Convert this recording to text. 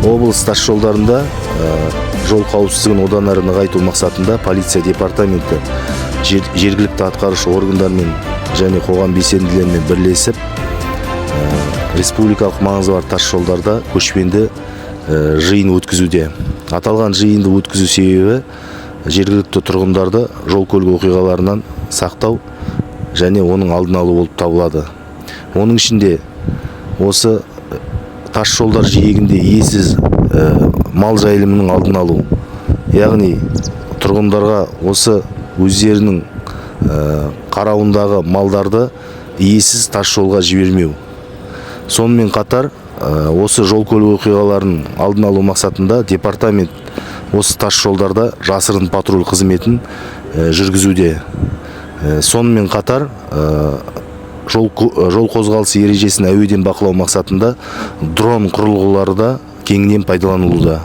Облыс тас жолдарында жол қауіпсіздігін одан әрі нығайту мақсатында полиция департаменті жергілікті атқарушы органдармен және қоғам белсенділерімен бірлесіп, республикалық маңызы бар тас жолдарда көшпенді жиын өткізуде. Аталған жиынды өткізу себебі жергілікті тұрғындарды жол көлік оқиғаларынан сақтау және оның алдын алу болып табылады. Оның ішінде осы тас жолдар жиегінде иесіз мал жайылымының алдын алу, яғни тұрғындарға осы өздерінің қарауындағы малдарды иесіз тас жолға жібермеу. Сонымен қатар осы жол көлік оқиғаларын алдын алу мақсатында департамент осы тас жолдарда жасырын патруль қызметін жүргізуде. Сонымен қатар жол қозғалысы ережесін әуеден бақылау мақсатында дрон құрылғылары да кеңінен пайдаланылуда.